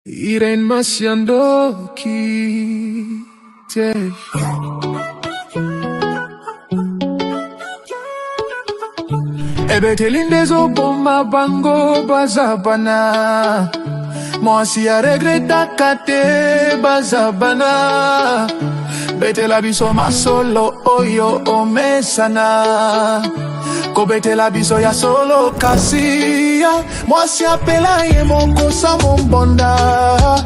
Irene Masiandoki te. Ebeteli nde ezoboma bango baza bana. Mwasi aregretaka te baza bana. Betela biso masolo oyo omesana. Kobetela biso ya solo kasi ya mwasi apela ye mokosa mombonda.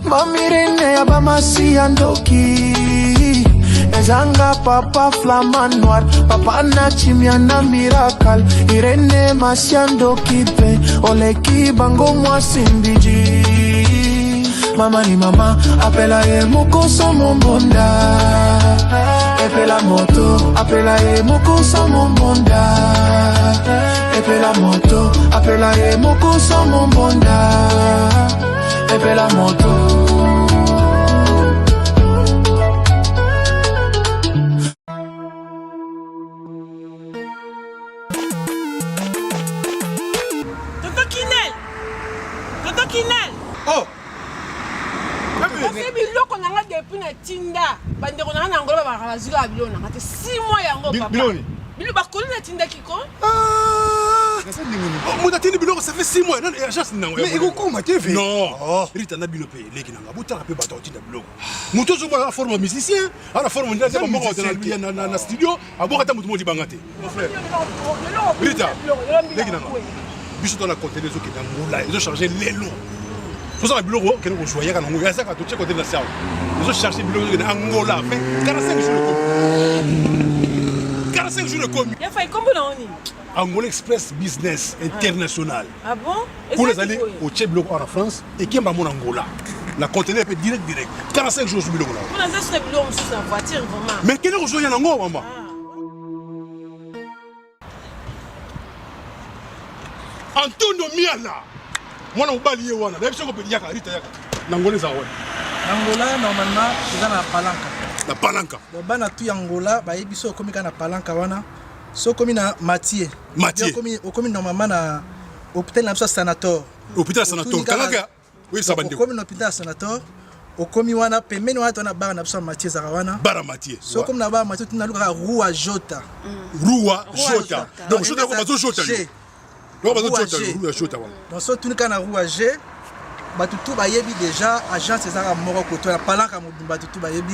Mamirene ya bamasi ya ndoki ezanga papa flama noir papa na chimia na miracle Irene masia ndoki pe oleki bango mwasi mbiji mama ni mama apela ye mokoso mombonda epela moto apela ye mokoso mombonda epela moto apela ye mokoso mombonda epela moto. Tonton Kinel! Tonton Kinel! Oh! Kasi biloko na nga depuis na tinda bandeko na nga na Angola babaka bazwi kaka biloko na nga te 6 mois yango papa. Biloko nini? Biloko bakoli natindaki ko. Ah! Moto atindi biloko ça fait 6 mois nani agence nini yango? Mais ekokoma te ve. Non. Oh. Rita na bino pe leki na nga botala pe bato atinda biloko. Moto ozomona na forme ya musicien, ana forme ndia ndia moko na na studio, aboka ata moto moko libanga te. Mon frère. Rita, leki na nga. Biso to na conteneur ezokende Angola, ezo charger lelo. Tozala biloko okende kozwa yaka nango, yazaka totie conteneur na sawa. Ezo charger biloko ezokende Angola, mais 45 jours ekomi. 45 jours ekomi. Ya fai kombo na oni. Angola Express Business International. Ah bon? Kuna ezali otie biloko awa na France ekemba mona Angola. Na conteneur pe direct direct. 45 jours ozwi biloko na yo. Kuna eza na biloko mosusu na voiture vraiment. Mais kende kozwa ya nango mama. Antonio Miala mwana mobali ye wana nayebi soko yaka Rita yaka na Angola eza wana. Na Angola normalement eza na Palanca. Na Palanca. Donc bana tout ya Angola bayebi so okomi kaka na Palanca wana so okomi na Mathieu. Mathieu. Okomi okomi normalement na hôpital na biso ya Sanator. Hôpital ya Sanator. Kangaka oyebisa bandeko. Okomi na hôpital ya Sanator okomi wana pembeni wana tona bar na biso ya Mathieu ezalaka wana. Bar ya Mathieu. So okomi na bar Mathieu tuna lukaka Rua Jota. Rua Jota. Donc Jota bazo Jota yo. Donc bazo Jota yo Rua Jota wana. Donc so tuni kaka na Rua G bato tout bayebi déjà agence ezalaka moko koto ya palanka mobimba bato tout bayebi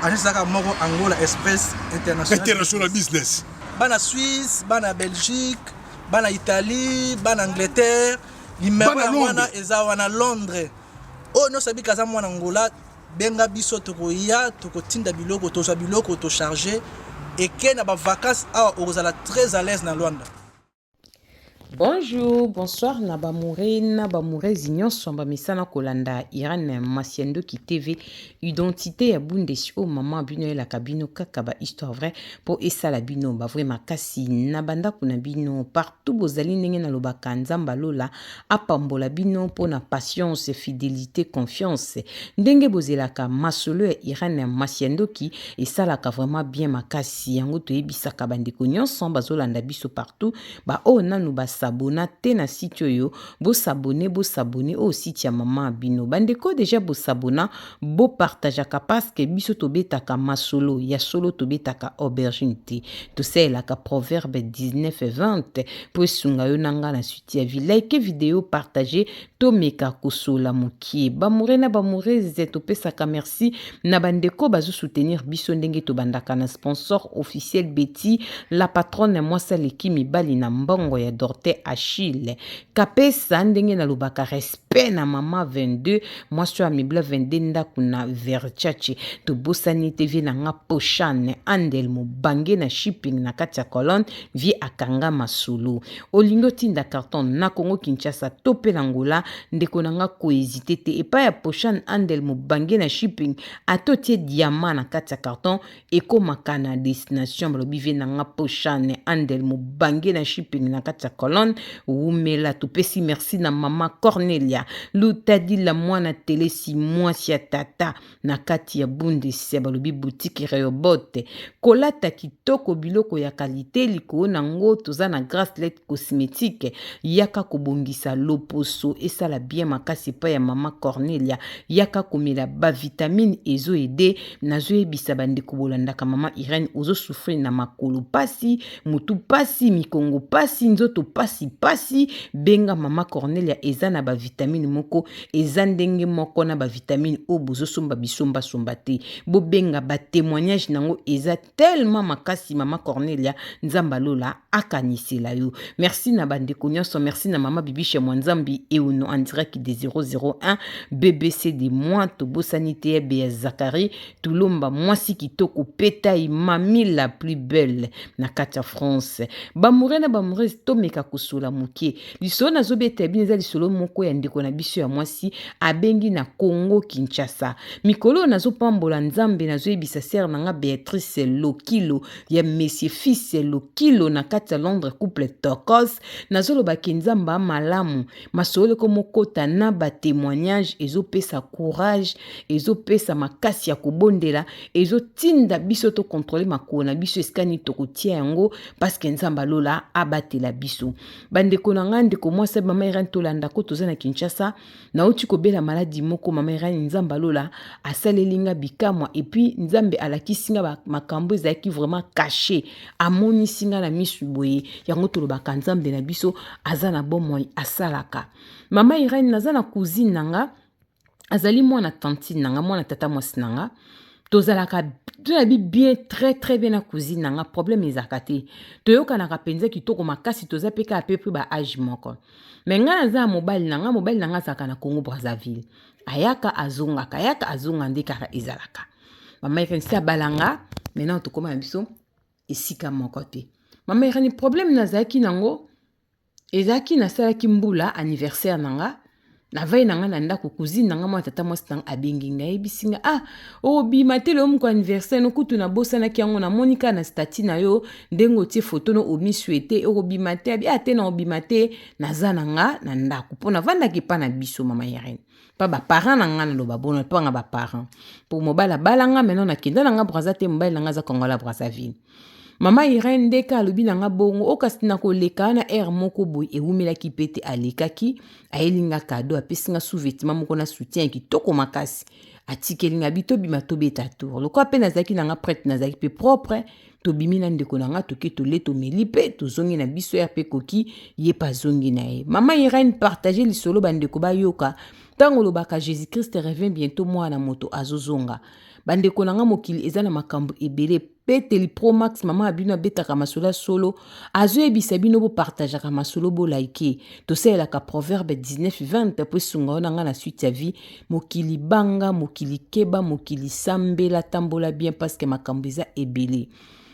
agence ezalaka moko Angola Express International. International Business. Bana Suisse, bana Belgique, bana Italie, bana Angleterre, numero ya wana eza wana Londres. Oyo nyonso abika aza mwana Angola, benga biso tokoya tokotinda biloko, tozwa biloko to charger eke na ba vacances awa okozala très à l'aise na Luanda. Bonjour, bonsoir na ba moure na ba mourezi nyonso bamesana kolanda Irene Masiandoki TV identité ya Bundesi oyo mama bino elaka bino kaka ba histoire vraie po esala bino ba vrai makasi na bandako na bino partout bozali ndenge nalobaka Nzambe alola apambola bino mpo na patience fidelité confiance ndenge bozelaka masolo ya Irene Masiandoki esalaka vraiment bien makasi yango toyebisaka bandeko nyonso bazolanda biso partout Ba oyo nanu ba s'abonna te na site oyo bo s'abonner bo s'abonner oyo site ya maman bino ba ndeko dejà bo s'abonna bo partageaka parce que biso tobetaka masolo ya solo tobetaka aubergine te tosalelaka proverbe 19 20 po esunga yo na nga na suite ya vie like video partager tomeka kosola mokie bamoure na bamourese topesaka merci na bandeko bazo soutenir biso ndenge tobandaka na sponsor officiel Betty la patronne mwasi aleki mibali na mbongo ya Dorte Achille kapesa ndenge nalobaka respect na mama 22 mwasi oyo amibla 22 ndako na Verchache tobosani te vie na nga Pochane Andel mobange na shipping na kati ya colonne vie akanga masolo Olingi otinda carton na Congo Kinshasa to pe na Angola ndeko na nga ko hesiter te epai ya Poshan Handel mobange na shipping ata otie diamant na kati ya carton ekomaka na destination balobi vie na nga Poshan Handel mobange na shipping na kati ya colonne wumela topesi merci na mama Cornelia. Cornelia Lutadila mwana telesi mwasi ya tata na kati ya Bundes balobi boutique Rehoboth kolata kitoko biloko ya kalite likolo na ngo toza na Gracelet cosmetique yaka kobongisa loposo esala bien makasi epai ya mama Cornelia yaka komela ba vitamine ezo aide nazoyebisa bandeko bolandaka mama Irène ozo souffrir na makolo pasi mutu pasi mikongo pasi nzoto pasi pasi benga mama Cornelia eza na ba vitamine moko eza ndenge moko na ba vitamine oyo bozosomba bisombasomba te bobenga ba témoignage nango eza tellement makasi mama Cornelia nzambe alola akanisela yo merci na bandeko nyonso merci na mama Bibishe Mwanzambi euno en direct de 001 BBC de moi tobosani te ya ya Zakari Tulomba mwasi kitoko petai mami la plus belle na kati ya France bamoure na bamoureuse tomeka kosola moke lisolo nazobeta bino eza lisolo moko ya ndeko na biso ya mwasi abengi na Congo Kinshasa mikolo oyo nazopambola Nzambe nazoyebisa sœur na nga Beatrice Lokilo ya Monsieur Fils Lokilo na kati ya Londres couple Tokos nazoloba ke Nzambe malamu masolo ekomokota na ba témoignage ezopesa courage ezopesa makasi ya kobondela ezotinda biso tokontrole makolo na biso esika nini tokotia yango paske Nzambe alola abatela biso bandeko na ngai ndeko mwasi mama Irene tolanda ko toza na Kinshasa nauti kobela maladi moko mama Irene Nzambe alola asaleli nga bikamwa epuis Nzambe alakisi nga makambo ezalaki vraiment cache amonisi nga na misu boye yango tolobaka Nzambe na biso aza na bomoi asalaka mama Irene naza na cousine na nga azali mwana tantine na nga mwana tata mwasi na nga tozalaka toyabi bien très très bien na cousine na nga problème ezalaka te toyokanaka mpenza kitoko makasi toza mpe kaka pe mpe ba age moko me ngai naza ya mobali na nga mobali na nga azalaka na Congo Brazzaville ayaka azongaka ayaka azonga nde kaka ezalaka mama Irene si abala nga maintenant tokóma na biso esika moko te mama Irene problème nazalaki nango ezalaki nasalaki mbula anniversaire na nga navai na nga na ndako cousine na nga mwana tata mwasi na nga abengi ngai ayebisi nga ah obima te lelo moko anniversaire no kutu nabosanaki yango namoni kaka na statut na yo ndenge otie foto no omiswete okobima te abi ah te na obima te naza na nga na ndako mpo navandaki epa na biso mama Irene mpa baparent na nga naloba bono mpa nga baparent mpo mobali abala nga maintenant nakenda na nga Brazza te mobali na nga aza Kongola Brazzaville mama Irene ndeka alobi na nga bongo o kasi nakoleka wana aire moko boye ewumelaki mpe te alekaki ayeli nga kado apesi nga sous-vêtement moko na soutien ya kitoko makasi atikeli nga bi tobima tobeta tour lokola mpe nazalaki na nga prête nazalaki mpe propre tobimi na ndeko na nga toke tole tomeli mpe tozongi na biso ya mpe koki ye mpe azongi na ye mama Irene partage lisolo bandeko bayoka ntango olobaka Jésus Christ revient bientôt mwana moto azozonga bandeko na nga mokili eza na makambo ebele peteli pro max mama ya bino abetaka masolo ya solo azoyebisa bino bopartageaka masolo bolike tosalelaka proverbe 19 20 mpo esunga yo na ngai na suite ya vie mokili banga mokili keba mokili sambela tambola bien parce que makambo eza ebele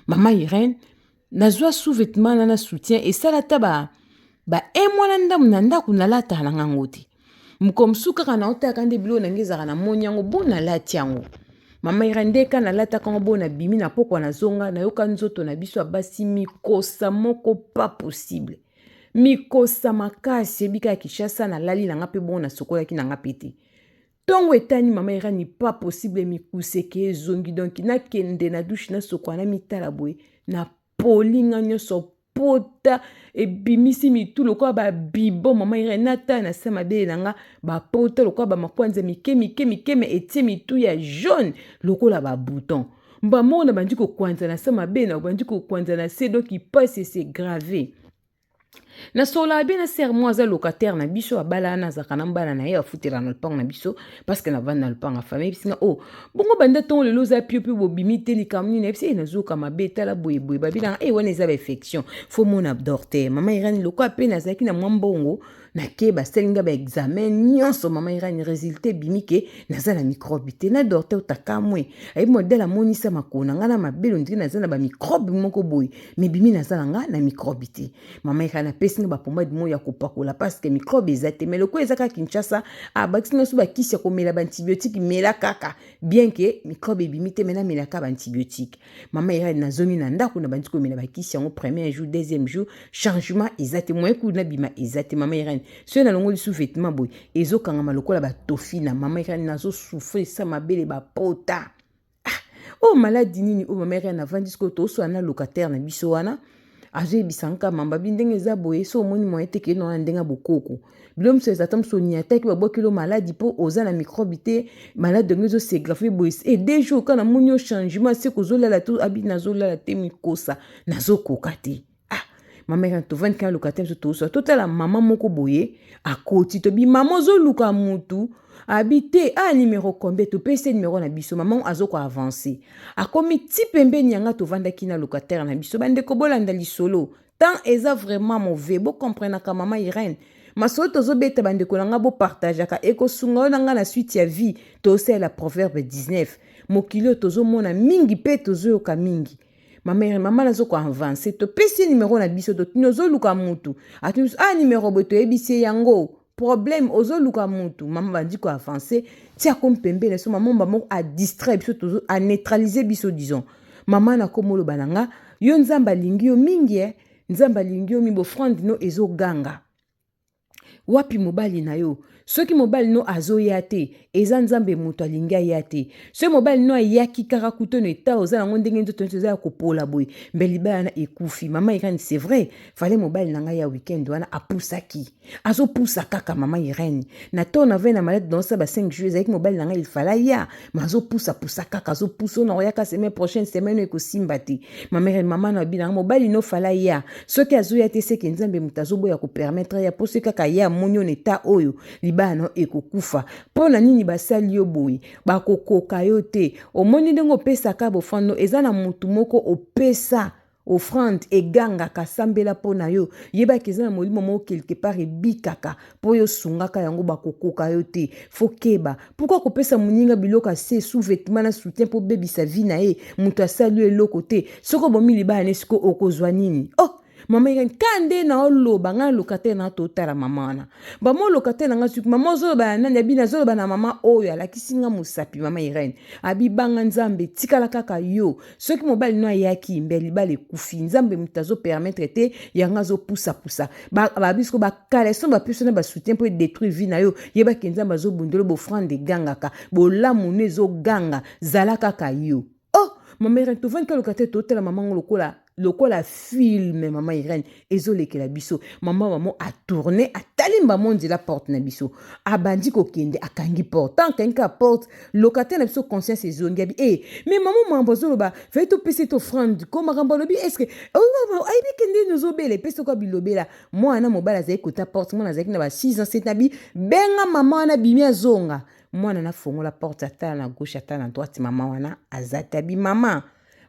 mama Irene nazwa sous-vêtement na na soutien esala ata ba ba un mois na ndambo na ndako nalataka na ngango te mokolo mosusu kaka naotaka nde biloko na ngai ezalaka na moni yango bo nalati yango mama Irene nde ka nalataka yango bo nabimi na pokwa nazonga nayoka nzoto na biso ya basi mikosa moko pas possible mikosa makasi ebika ya Kinshasa nalali na nga mpe bongo nasokolaki na nga mpe te ntongo etani mama Irene pas possible mikuseke ezongi donc nakende na douche nasokola na mitala boye na polinga nyonso pota ebimisi mitu lokola babibo mama Irene natala na se mabele na nga bapota lokola bamakwanza mike mike mike me etie mitu ya jaune lokola babouton mbamoko na bandi kokwanza na se mabele na bandi kokwanza na se donc ipasi ese grave nasololaka bien na sere mo aza locataire na biso abala wana azalaka na mbala na ye afutela na lopango na biso parce que navandi na lopango ya famille ayebisi nga o oh, bongo banda ntongo lelo oza pio mpe bobimi te likambo nini ayebisi e nazoyoka mabe tala boye boye babi nanga e wana eza bainfection fo mona docteur mama Irene lokola mpe nazalaki na mwa mbongo nake basali nga baexamen nyonso mama Irene résultat ebimi ke naza na microbe te na docteur takamwe ayebi modele amonisa makolo na nga na mabele ondire naza na bamicrobe moko boye mebimi naza na nga na microbe te mama Irene apesi nga bapomade moko ya kopakola parce que microbe eza te mais lokola eza kaka Kinshasa abakisi nga so bakisi ya komela baantibiotique mela kaka bien ke microbe ebimi te me namelaka baantibiotique mama Irene nazongi na ndako na bandi komela bakisi yango premier jour deuxième jour changement eza te moyen kudu nabima eza te mama Irene. Irene, soki nalongoli sous vêtement boye ezokangama lokola batofina. Mama Irene, nazosouffrir sa mabele bapota. Ah, oyo maladi nini oyo? Mama Irene, avandi sikoyo, toswana na locataire na biso wana, azoyebisa nka mamba bi ndenge eza boye. So omoni moyen te, kende wana ndenge ya bokoko. Bilo mosusu eza ta mosusu oniataki, babwaki lo maladi mpo oza na microbe te. Maladi yango ezosegrafe boye e 2 jours kaka namoni yo changement. Se kozolala te, abi nazolala te, mikosa nazokoka te. Ah, mama Irene, tovandi kaka locataire biso, tozwa totala mama moko boye akoti. Tobi: "Mama, ozoluka mutu?" Abi te. A numéro combien? Topesi ye numéro na biso. Mama azoko avancer, akomi ti pembeni yanga tovandaki na locataire na biso. Bandeko, bolanda lisolo, temps eza vraiment mauvais, bocomprenaka. Mama Irene, masolo tozobeta, bandeko na nga, bopartageaka, ekosunga yo na nga na suite ya vie. Tosalela Proverbe 19. Mokili oyo tozomona mingi mpe tozoyoka mingi. Mama Irene, mama nazoko avancer, topesi ye numéro na biso, totuni: "Ozoluka mutu?" Atuni biso: "A numéro boye." Toyebisi ye yango problème, ozoluka mutu. Mama bandi koavancer ti akomi pembeni so. Mama mba moko adistraire biso, tozo aneutraliser biso, disons. Mama nakoma oloba na nga: "Yo, Nzambe alingi yo mingi e, Nzambe alingi yo mingi. Offrande no ezoganga. Wapi mobali na yo? Soki mobali no azoya te, eza Nzambe moto alingi aya te. Soki mobali no ayaki kaka kutono eta oza nango, ndenge nzoto nyonso eza ya kopola boye, mbe libala na ekufi." Mama Irene, c'est vrai, fallait mobali na ngai ya weekend wana apusaki, azopusa kaka. Mama Irene, na to na ve na malade naosala ba 5 jours, ezalaki mobali na ngai, il fallait aya, ma azopusapusa kaka, azopusa. Oyo nakoyaka semaine prochaine, semaine oyo ekosimba te. Mama Irene, mama na bina mobali no fallait aya. Soki azoya te, seke Nzambe moto azoboya kopermettre ya, mpo soki kaka ye amoni oyo na eta oyo, libala no ekokufa. Mpo na nini basali yo boye? Bakokoka yo te. Omoni ndenge opesaka bofando, eza na motu moko opesa offrande, egangaka, sambela mpo na yo. Yebaki eza na molimo moko quelque part ebikaka mpo oyo osungaka yango. Bakokoka yo te, faut keba. Pourquoi kopesa moninga biloko ase sous vêtement na soutien mpo obebisa vie na ye? Moto asali yo eloko te. Soki obomi libala ne, siko okozwa nini? Oh, mama Irene, ka nde na oloba ngai locataire na totala mama wana, bama locataire na ngai suki. Mama ozoloba na nani? Abi nazoloba na mama oyo alakisi nga mosapi. Mama Irene abi: "Banga Nzambe, tikala kaka yo. Soki mobali no ayaki, mbe libala ekufi. Nzambe moto azopermettre te, yango azopusapusa babisiko bacaleçon, bapesi na basoutien mpo edétruire vie na yo. Yebaki Nzambe azobundela. Bofrande egangaka, bolamu no ezoganga, zala kaka yo." Oh, mama Irene, tovandi kaka locataire, totala mama ngo lokola film. Mama Irene, ezolekela biso. Mama atourne, atali mbamo nzela porte na biso, abandi kokende, akangi porte. Tant akangi kaka porte, locataire na biso conscience ezongi, abi: "E mais mama, mambo azoloba, fai topesa ete offrande ko makambo alobi, est-ce ayebi kende nini ozobela?" Epesi oka bilobela. Mwana mobali azali kota porte, mwana azalaki na ba 6 ans, 7. Abi: "Benga mama wana." Bimi, azonga, mwana nafongola porte, atala na gauche, atala na droite, mama wana aza te. Abi: "Mama,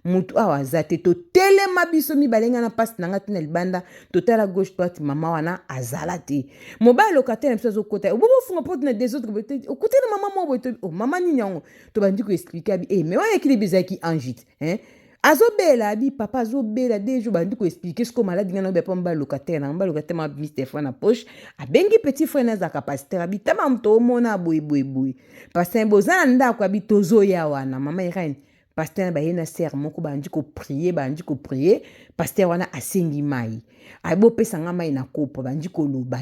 mutu awa aza te." Totelema biso mibale, ngai na mpasi na ngai te, na libanda, totala gauche, droite, mama wana azala te. Mobali locataire na biso azokota, obobofunga porte na desordre, okute na mama moko boye. Oh, mama nini yango? Tobandi koexpliquer. Abi: "E mais wana ekili ezalaki ange te, hein? Azobela." Abi: "Papa azobela 2 jours." Bandi koexpliquer siko maladi. Ngai naobe mpo mobali locataire na mobali locataire ma abimisi telefone na poche, abengi petit frère na azalaka pasteur. Abi: "Tama moto omona boye boye boye, pasteur, boza na ndako?" Abi: "Tozoya wana." Mama Irene, pasteur na baye na sere moko, bandi koprier, bandi koprier. Pasteur wana asengi mai, abopesa nga mai na kopo. Bandi koloba,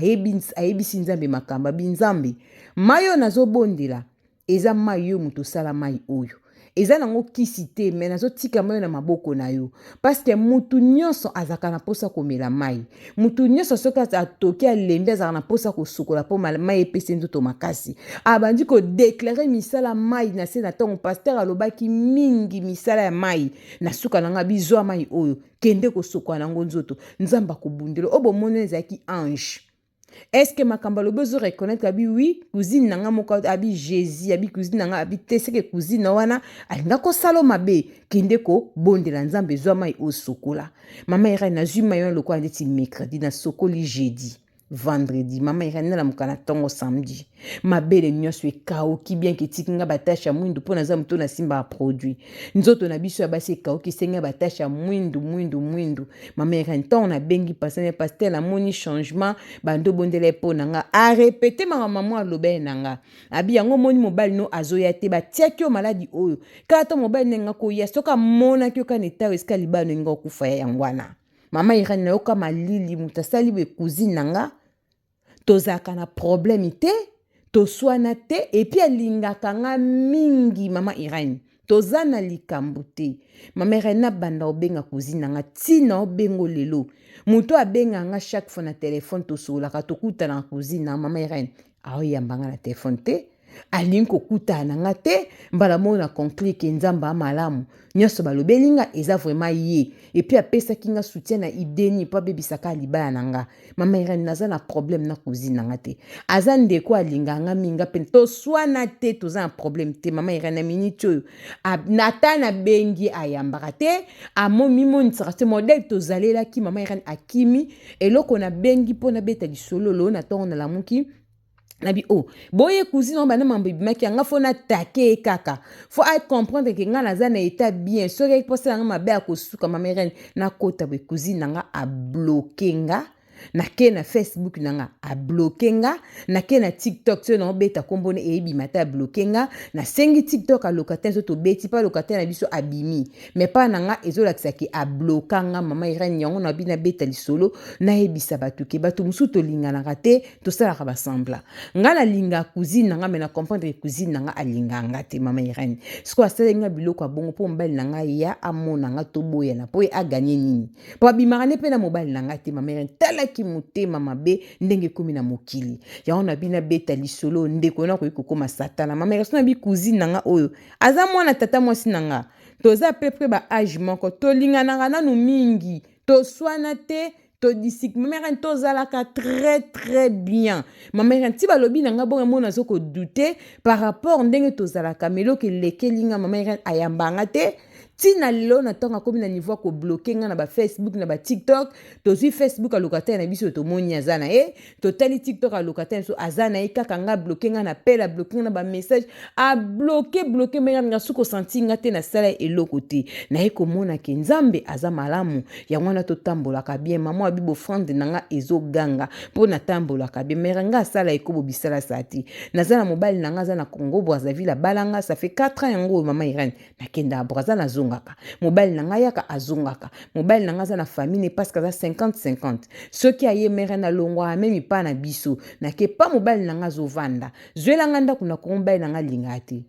ayebisi Nzambe makambo. Abi: "Nzambe, mai oyo nazobondela eza mai oyo moto osala. Mai oyo eza nango kisi te, me nazotika mai na maboko na yo, parce que mutu nyonso azalaka na mposa komela mai. Mutu nyonso soki atoki, alembi, azalaka na mposa kosukola mpo mai epesi nzoto makasi." Abandi kodéclarer misala mai na se na ntango pasteur alobaki mingi misala ya mai. Na suka na nga, bizwa mai oyo, kende kosukola nango nzoto, Nzambe akobundela oyo. Bomoni, ezalaki ange. Est-ce makambo alobi ozo reconnaître? Abi: "Oui, cousine na nga moko." Abi: "Jésus." Abi: "Cousine na nga." Abi: "Te, seke cousine na wana alinga kosala mabe. Kende kobondela Nzambe, ezwa mai osokola." Mama Irene, nazwi mai wana lokola ndeti mercredi, nasokoli jeudi, vendredi. Mama Irene, nalamuka na ntongo samedi, mabele nyonso ekauki, bien que etiki nga bataches ya mwindu, mpo naza moto nasimbaka produit. Nzoto na biso ya basi ekauki, esengi bataches ya mwindu, mwindu, mwindu. Mama Irene, ntango nabengi pasteur: "Pasteur, namoni changement." Bando obondela ye mpo na nga, arépéter makambo mama aloba ye na nga. Abi: "Yango omoni mobali no azoya te, batiaki yo maladi oyo kaka to mobali ndenge koya. Soki amonaki yo kaka na etao esika libala no enga okufa ya yango wana." Mama Irene, nayoka malili. Moto asali boye, cousine na nga. Tozalaka na problème te, toswana te, et puis alingaka nga mingi mama Irène. Toza na likambo te. Mama Irène nabanda obenga cousine na nga tina obengo lelo. Moto abenga nga chaque fois na téléphone tosololaka tokutanaka cousine na mama Irène. Aoyamba nga na téléphone te. Alingi kokutana na nga te. Mbala moko na conclure ke Nzambe a malamu. Nyonso balobeli nga eza vraiment ye. Et puis apesaki nga soutien na idée ni po abebisaka libala na nga. Mama Irène naza na problème na cousine na nga te. Aza ndeko alinga nga mingi nga pe toswana te, toza na problème te. Mama Irène na minute oyo ata na bengi ayambaka te, amomimonisaka te modèle tozalelaki. Mama Irène akimi eloko na bengi po na beta lisolo lo na tongo nalamuki. Nabi oh boye cousine oyo bana mambo ebimaki yanga fo natake ye kaka fo a comprendre ke nga naza na etat bien soki ayaki mposala nga mabe akosuka. Mama Irène nakota boye cousine na nga abloke nga, nake na Facebook na nga abloke nga, nake na TikTok soki naobeta kombo na eyebima te abloke nga, nasengi TikTok alocataire so tobeti mpe alocataire na biso abimi mais pa na nga ezolakisa ke abloka nga. Mama Irène yango na bina beta lisolo nayebisa bato ke bato mosusu tolinganaka te, tosalaka basembla. Nga nalinga cousine na nga mais na comprendre ke cousine na nga alinga nga te. Mama Irène sikoyo asaleli nga biloko ya bongo mpo mobali na nga ya amona nga toboyana mpo ye aganye nini mpo abimaka nde mpe na mobali na nga te. Mama Irène talaki motema mabe ndenge ekomi na mokili yango na bina beta lisolo ndeko na koki kokoma satana. Mama Irène so na bi cousine na nga oyo aza mwana tata mwasi na nga, toza peu près ba age moko, tolinganaka nanu mingi, toswana te, todisik. Mama Irène tozalaka très très bien. Mama Irène ti balobi na nga bongo mona azo kodute par rapport ndenge tozalaka, mais eloko elekeli nga mama Irène ayamba nga te ntina lelo na ntango akomi na niveau ya kobloke nga na ba Facebook na ba TikTok. Tozwi Facebook alocataire na biso tomoni aza na ye, totali TikTok alocataire na biso aza na ye kaka nga abloke nga na pele, abloke nga na ba message, abloke bloke me nga soki osanti nga te nasala eloko te. Naye komona ke Nzambe aza malamu, yango wana totambolaka bien. Mama abi bofrande na nga ezoganga mpo natambolaka bien, mere nga asala ekobo bisalasa te. Naza na mobali na nga aza na Congo Brazzaville, abala nga ça fait 4 ans yango oyo. Mama Irène nakendaka Braza nazongaka, mobali na ngai yaka azongaka, mobali na ngai aza na famille ne parce que aza 50-50. Soki aye mere nalongwaka meme pa na biso nake pa mobali na ngai azovanda zwela ngai ndako na Kongo. Mobali na ngai alingaka te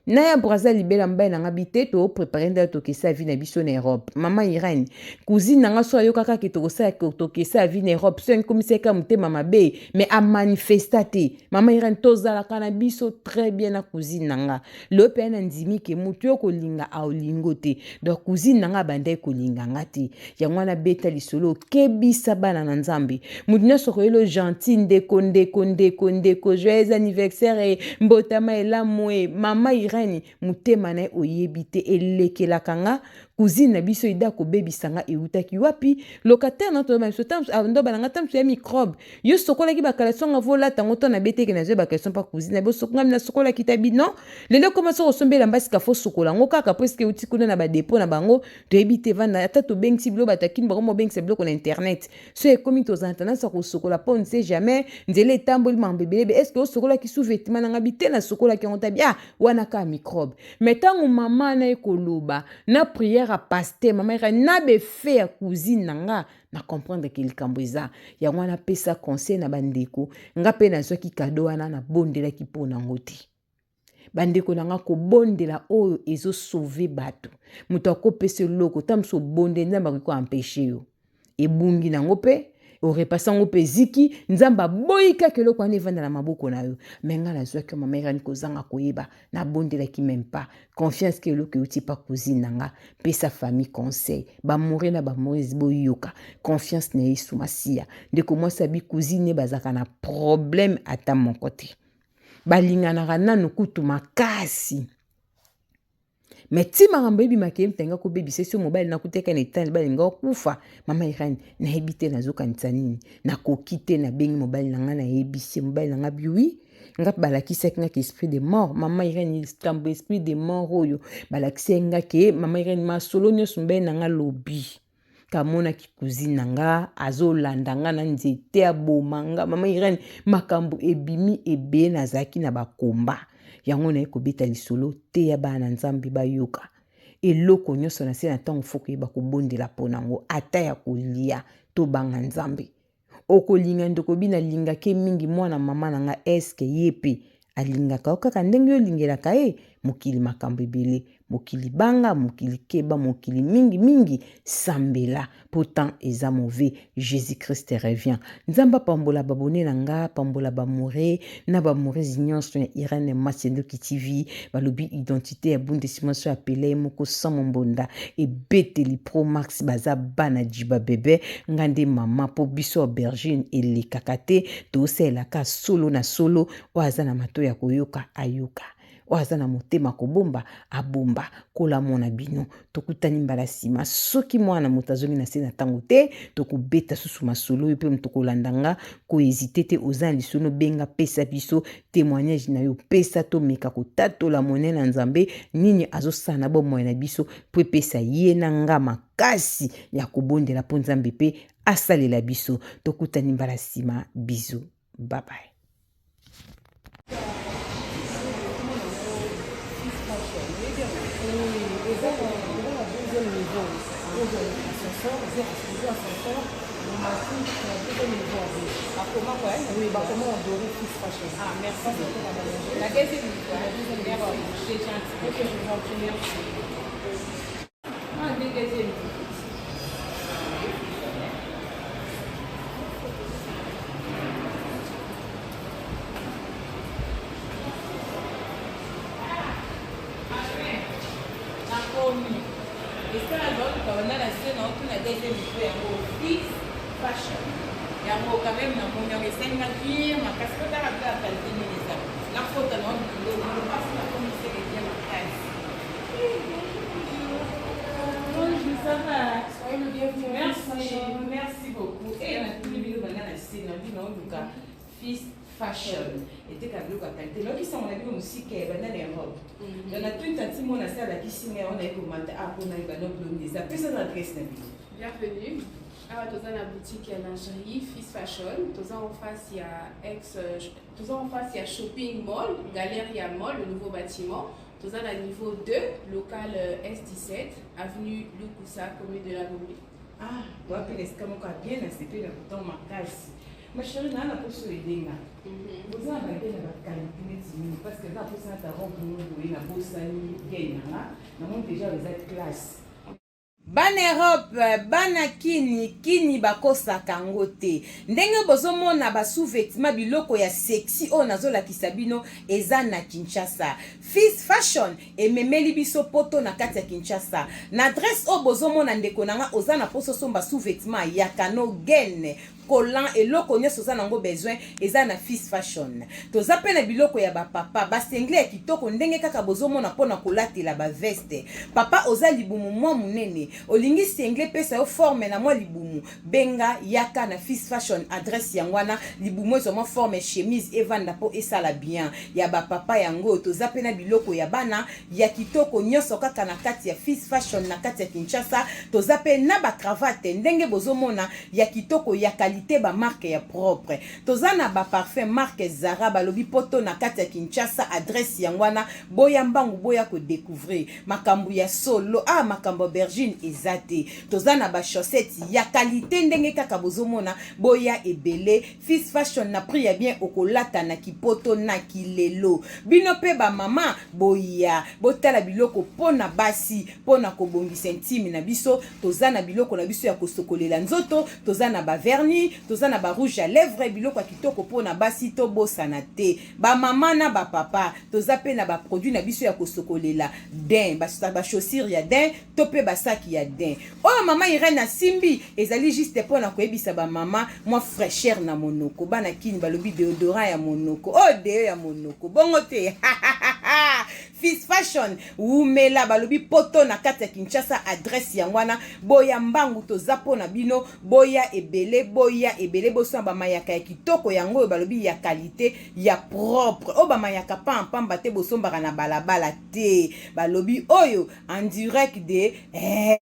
naya Braza libela, mobali na ngai bi te toprépare nde tokesa vie na biso na Europe. Mama Irène cousine na ngai so ayokaka ke tokosala tokesa vie na Europe so yankomisaka motema mabe mais amanifesta te. Mama Irène tozalaka na biso très bien na cousine na nga. Lelo mpe na ndimi ke motu oyo kolinga aolingo te, donc cousine na nga abandaki kolinga nga te. Yango wana beta lisolo okebisa bana na Nzambe. Motu nyonso koyelo gentil ndeko ndeko ndeko ndeko joyeux anniversaire e mbotama elamu e. Mama Irène motema na ye oyebi te elekelaka nga cousine na biso ida kobebisa nga eutaki wapi locataire na toyeba biso ndoba na nga ntango ya microbe yo sokolaki bakaleson nga volata yango to na beteke nazwi bakaleson mpa cousine na biso nga nasokolaki ta bino lelo ekoma soki osombi elamba sika fo sokola yango kaka po eske euti kuna na badepo na bango toyebi te vanda ata tobengisi biloko bato akini bango mobengisa biloko na internet so ekomi tozala tendance ya kosokola mpo ne sait jamais nzela etamboli makambo ebelebe est ce que osokolaki sous vêtement na nga bi te nasokolaki yango tabi ah wana kaka microbe. Mais ntango mama na ye koloba na prière ya pasteur mama yaka na befe ya cousine na nga na comprendre ke likambo eza yango wana apesa conseil na bandeko nga mpe nazwaki kado wana nabondelaki mpo na yango te. Bandeko na nga kobondela oyo ezosauve bato, moto akopesa eloko ta mosu obondeli Nzambe akoki koempeshe yo ebungi nango mpe orepase yango mpe eziki Nzambe aboyi kaka eloko wana evanda na maboko na yo. Me ngai nazwaki mama Irène kozanga koyeba nabondelaki meme pas confiance ke eloko euti pa cousine na nga. Pesa famille conseil bamoure na bamourese boyoka confiance na Yesu Masiya. Ndeko mwasi abi cousine bazalaka na problème ata moko te, balinganaka nanu kutu makasi me ti makambo ebimaka ye moto kobebisa so mobali nakuteka na etali balinga okufa. Mama Irène nayebi te nazokanisa nini nakoki te nabengi mobali na ngai nayebisi mobali na ngai biwi nga balakisaki nga ke esprit de mort. Mama Irène likambo esprit de mort oyo balakisaki nga ke mama Irène masolo nyonso mobali na ngai lobi kamonaki cousine na nga azolanda nga na nzete aboma nga. Mama Irène makambo ebimi ebele nazalaki na bakomba yango naye kobeta lisolo te ya bana na Nzambe bayoka eloko nyonso na se na ntango fo koyeba kobondela mpo nango ata ya kolia tobanga Nzambe. Okolinga ndeko bina linga ke mingi mwana mama na nga eske ye pe alingaka yo kaka ndenge yo olingelaka ye? Mokili makambo ebele, mokili banga, mokili keba, mokili mingi mingi sambela po temps eza mauvais. Jesus Christ revient. Nzambe apambola ba abonne na nga, pambola ba amoureux na ba amoureuse nyonso ya Irène Masendoki TV. Balobi identité ya Bundesi mwasi oyo apela ye moko sans mombonda ebeteli pro max baza bana jiba bebe nga nde mama po biso aubergine elekaka te tosalelaka solo na solo oyo aza na mato ya koyoka ayoka oyo aza na motema kobomba abomba kola mona bino tokutani mbala nsima soki mwana moto azongi na se na ntango te tokobeta susu masolo oyo mpe moto kolanda nga kohezite te oza na lisolo benga pesa biso témoignage na yo pesa tomeka kotatola monene na nzambe nini azosala na bomoi na biso mpo epesa ye na nga makasi ya kobondela mpo nzambe mpe asalela biso tokutani mbala nsima bizu babaye Oui, bakoma en doré fils fashion. Ah, merci. La deuxième niveau. La deuxième niveau. C'est gentil. Ok, je vous en prie, merci. Ah, deuxième niveau. Nakomi esika nazoluka banda na se naotuna deuxième niveau yango fils fashion yango quand même namoni yango esali nga bien makasi kotala mpe ya qualité ndenge eza nakota na biloko mpasi nakomi seke bien makasi. Bonjour, ça va? Soyez le bienvenu. Merci, merci beaucoup. Et natuni bino banda na se na bino oluka Fils Fashion eteka biloko ya qualité. Nayoki sango na bino mosika ya banda na Europe. Donc natuni tanti mona se alakisi ngai wana ye komata a mpona yeba no bilongi eza. Pesa na adresse na bino. Bienvenue. Awa toza na boutique ya lingerie Fils Fashion. Toza en face ya ex toza en face ya shopping mall, Galeria Mall, le nouveau bâtiment. Toza na niveau 2, local S17, avenue Lukusa, commune de la Gombe. Ah, wapi na esika moko ya bien nasepeli na bouton makasi. Ma chérie, naa na poso edenga. Boza na ba na ba qualité neti nini parce que na posa na ta robe moko boye na bosani gain na nga. Namoni déjà eza classe. Bana Europe, bana kini, kini bakosaka yango te. Ndenge bozomona ba sous-vêtements biloko ya sexy oyo nazolakisa bino eza na Kinshasa. Fils Fashion ememeli biso poto na kati ya Kinshasa. Na adresse oyo bozomona ndeko na nga oza na poso somba sous-vêtements ya kano gaine collant eloko nyonso oza nango besoin eza na Fils Fashion. Toza pe na biloko ya ba papa, ba singlet ya kitoko ndenge kaka bozomona pona kolatela ba veste. Papa oza libumu mwa munene, olingi singlet epesa yo forme na mwa libumu, benga yaka na Fils Fashion adresse yango wana, libumu ezwa mwa forme chemise evanda po esala bien. Ya ba papa yango oyo, toza pe na biloko ya bana ya kitoko nyonso kaka na kati ya Fils Fashion na kati ya Kinshasa. Toza pe na ba cravate ndenge bozomona ya kitoko ya qualite ba marque ya propre. Toza na ba parfum marque Zara balobi poto na kati ya Kinshasa adresse yango wana boya mbangu boya ko decouvrir makambu ya solo ah makambu aubergine eza te. Toza na ba chaussettes ya qualite ndenge kaka bozomona boya ebele Fils Fashion na prix ya bien okolata na kipoto na kilelo. Bino pe ba mama boya botala biloko pona basi pona kobongisa intime na biso. Toza na biloko na biso ya kosokolela nzoto, toza na ba vernis, toza na ba rouge à lèvres, biloko ya kitoko pona basi tobosana te. Ba mama na ba papa toza pe na ba produits na biso ya kosokolela dain, ba chaussures ya dain to pe ba saki ya dain. Oyo mama Irène asimbi ezali juste pona koyebisa ba mama mwa fraicheur na monoko. Bana Kin balobi deodorant ya monoko. Oyo deo ya monoko. Bongo te. Fils Fashion wumela balobi poto na kati ya Kinshasa adresse yango wana boya mbangu toza pona bino boya ebele boya ebele bosomba ba mayaka ya kitoko yango oyo balobi ya qualite ya propre oyo ba mayaka pamba pamba te bosombaka na balabala te balobi oyo en direct de eh.